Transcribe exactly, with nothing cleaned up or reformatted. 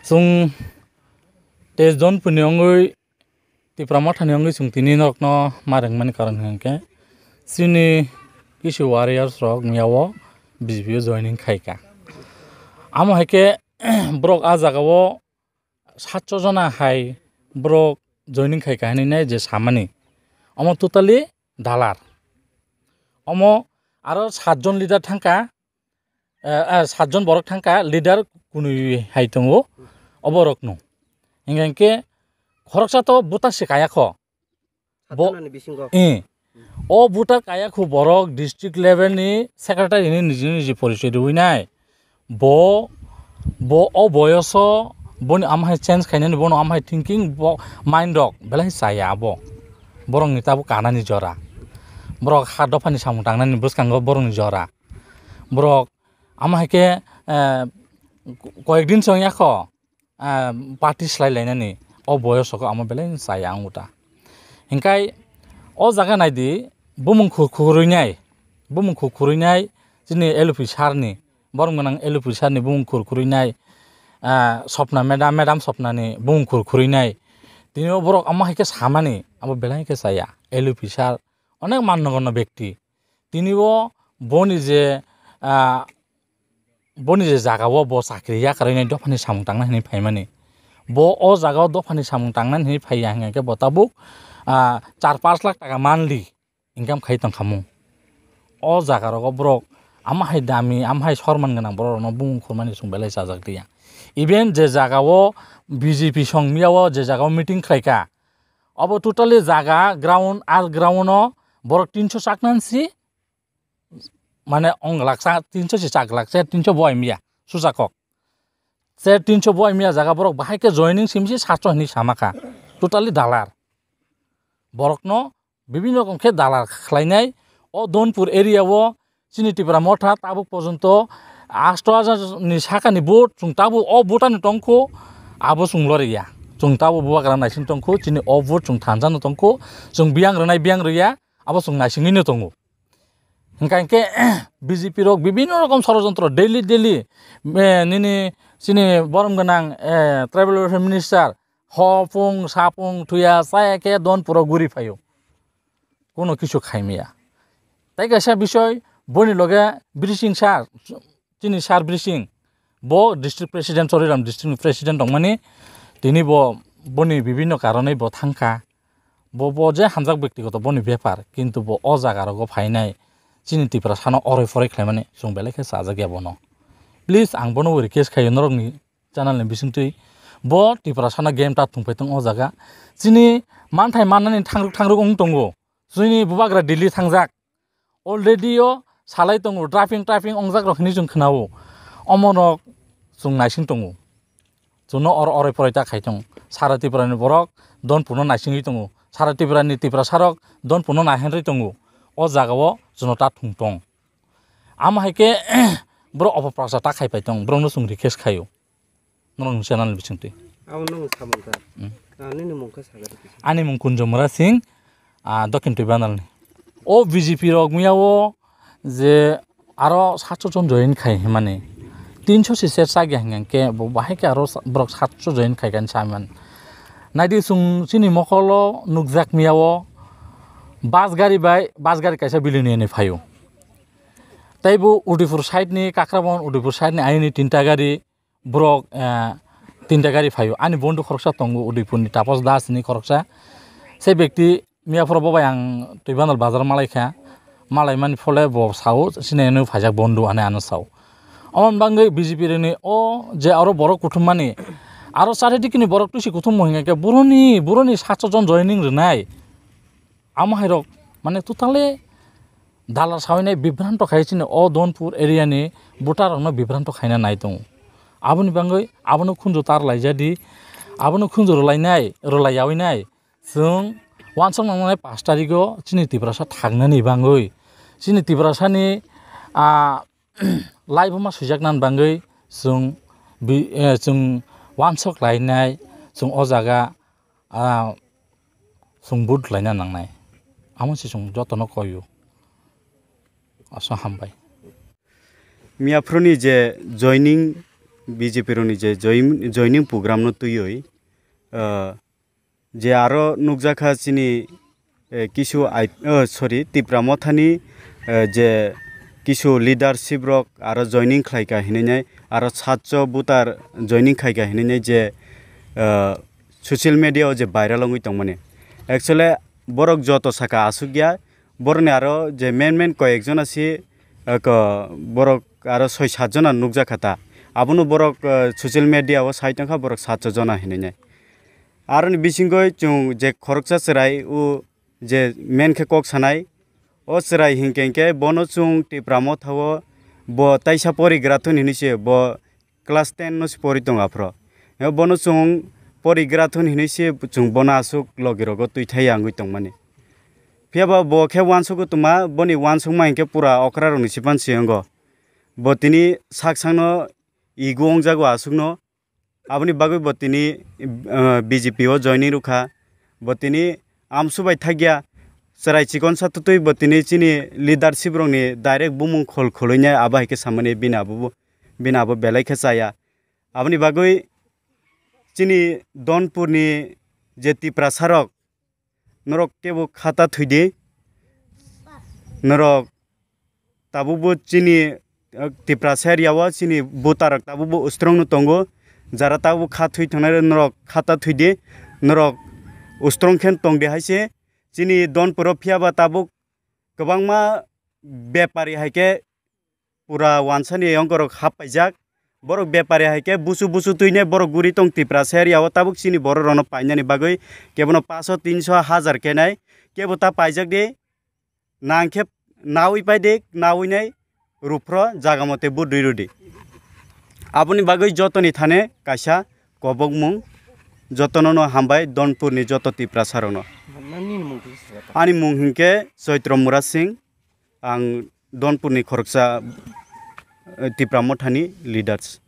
Chwng teis jon puni wngwi Tipra Mothani wngwi chwng tini norokno ma rwngmani karon hwnkhe chini kisu warriors rok miyao B J P o joining khaika. Amo hai khe borok a jagao satsho jona hai borok joining khaika hinwi nai je samani. Omo totally dalar. Omo aro satjon leader thangka, eh, eh, satjon borok thangka, leader kunui hai tongo, oborokno. Hinkhe, hinkhe khoroksa to buta se kaya kho. Bo- Satjonani bisingo. Eh. O buta kaya khu borok district level ni secretary ni niji niji porichoi rwui nai. Bo, bo o boyoso boni amhai change khainani, bono amhai thinking, bo mind rok belai chaya abo. Borokni tabuk kanani jora. Borok ha dophani samung tangnani bwskango borokni jora. Borok amo hai khe, eh, koyek din se wngya kho, ah, party slai lainani o boyoso khe amo belai chaya wng uta. Hinkhe o jaga naidi bumung khu-, khurui nai, bumung khu-, khurui nai chini L P sir ni, borom gwnang L P sir ni bumung khur-, khurui nai, ah, Sopna madam, madam Sopna ni bumung khur-, khurui nai. Tini o borok amo hai khe samani abo belai khe chaya L P sir onek mannogono bekti. Tini o boni je, ah, boni je jaga o bo chakri yakarwi nai dophani samung tangnai hinwi phaimani. Bo o jaga o dophani samung tangnai hinwi phaiya hinkhe bo tabuk, ah, char panch lakh taka monthly income khai tongkha mung. O jaga rogo borok amo hai dami, amo hai sorman gwnang borok rokno bumung khurmani chwng belai chajak liya. Even je jaga o B J P song miyao je jaga o meeting khlaika, obo totally jaga ground, ar ground o borok tinso chaknansi, mane ong glak sa, tinso se chak glak, se tinso bo miya, susa kok. Se tinso bo miya jaga borok bahai khe joining simsi sacho hinwi sama kha. Totally dalar. Borokno bibinno rokom khe dalar khlainai. O Donpur area o chini Tipra Motha tabuk porjonto asto hajar ni sakani vote chwng tabuk o vote ani tongkho, abo chwng loriya. Chwng tabuk bubagra naising tongkho, chini o vote chwng thansa no tongkho, chwng biyang rwnai biyang rwya, abo chwng naisingwi no tongo. Hingka hinkhe B J P rok bibinno rokom sorojontro daily, daily, eh, nini chini borom gwnang, eh, tribal welfare minister, hopung, sapung, thuya, chaya khe Donpuro guri phaio. Kuno kisu khaimaya. Tai kaisa bisoi, boni loge Birsing sir, chini sir Birsing, bo district president, Choriram district ni president tongmani, tini bo boni bibinno karonwi bo thangkha. Bo, bo je hamjak bektigoto boni bepar, kintu bo o jaga rogo phainai chini Tiprasano oroi poroi khlaimani chwng belai khe chajak ya bono. Please, ang bono request khaio norokni channel ni bisingtwi, bo Tiprasano game ta thwngpai tong o jaga. Chini manthai mannani thangruk thangruk wng tongo. Chini bubagra Delhi thangjak. Already o salai tongo, driving, driving ongjak rok hinwi chwng khwnao. Omo rok chwng naising tongo. Chwngno oro oroi poroi ta khai tong. Sara Tripura ni borok Donpurno naisingwi tongo. Sara Tripura ni Tiprasa rok Donpurno naihenrwi tongo. O jaga o chwngno ta thwng tong. Amo hai khe borok opoprasa ta khai pai tong. Borokno chwng request khaio. Norokni channel ni bisingtwi. Abo nwng samung kha. Hmm. Ah, nini mung khe saga rw kisa. Ani mung Kunjomura Singh, ah, Dokhin Twibanal ni. O B J P rok miyao je aro satsho jon join khai himani. Tinso si ser sagya hingkhe bo bahai khe aro sa-, borok satsho join khai kan saman. Naidi chwng chini mokolo nukjak miyao bus gari bai, bus gari kaisa bilini ni phaio. Tei bo Udaipur side ni, Kakrabon Udaipur side ni ayini tinta gari, borok, eh, tinta gari phaio. Ani bondhu khoroksa tongo, Udaipur ni Tapas Das hinwi khoroksa. Se bekti miyaphoro bo bai ang Twibanal bazar malai kha. Malai mani phole bo sao, sini ano phaijak bondhu ani ano sao. Omo bangwi B J P rwni o je aro borok kuthum mani, aro chari dikini borok tusi kuthum mo hingkhe boroni, boroni satsho jon joining rwnai. Amo hai rok mane totally dalar sawinai bibranto khai chini o Donpur area ni voter rokno bibranto khaina nai tongo. Aboni bangwi abono khunju tar laijadi, abono khunju rwlainai, rwlaiyawi nai. Chwng wansok nangnai pash tarigo chini Tiprasa thaknani bangwi, chini Tiprasani, ah, laibuma swijaknani bangwi chwng bi-, eh, chwng wansok lainai, chwng o jaga, ah, chwng vote laina nangnai. Amo se chwng jotono koio. Aswk hambai. Miyaphuruni je joining B J P rokni je join-, joining program no twiwi, ah, je aro nukjakha chini, eh, kisu ai-, oh, sorry, Tipra Mothani, eh, je kisu leadership rok aro joining khlaika hinwi nai, aro satcho voter joining khaika hinwi nai je, eh, social media o je viral wngwi tongmani. Actually, borok joto saka aswk ya, borokni aro je main main koi ekjon asi, eh, ko-, borok aro soi sat jona nukjakha ta. Abono borok, eh, social media o sai tongkha borok satcho jona hinwi nai. Aroni bisingoi chwng je khoroksa chwrai o je main khe kok sanai, o chwrai hinkhe hinkhe bono chwng Tipra Motha o bo taisa porigra thun hinwi se bo class ten no se pori tongo aphro. Ebo bono chwng porigra thun hinwi se chwng bono aswk logi rogo twi thai ya wngwi tongmani. Phiya ba bo khe uansukgo tongma, boni uansukma hinkhe pura okra rokni sipan se wngo. Bo tini sak sakno ego wngjago aswkno. Aboni bagwi bo tini, eh, B J P o joining rwkha. Bo tini amsu bai thakya chwrai chikonsa twtwi bo tini chini leadership rokni direct bumung khol kholoinai abo hai khe samani bini abo bo, bini abo belai khe chaya. Aboni bagwi chini Donpurni je Tiprasa rok, norok kebo khata thwidi, norok tabukbo chini, eh, Tiprasa area o chini voter rok tabukbo ustrong no tongo, jara tabuk kha thwi thangnai norok khata thwidi, norok ustrong khe tongdi hai se chini Donpuro phiya ba tabuk kwbangma bepari hai khe pura wansani yongkorok hap paijak. Borok bepari hai khe busu busu twine borok guri tong Tiprasa area o tabuk chini borok rokno painani bagwi kebono paso tinso hajar kenai kebo ta paijak di. Nang khe nawi pai di, nawi nai ruphro jaga mote but rwi rwdi. Aboni bagwi jotoni thane kaisa kobokmung, jotono no hambai Donpurni joto Tiprasa rokno. Ani mung hinkhe Choitro Murasing. Ang Donpurni khoroksa, eh, Tipra Mothani leaders.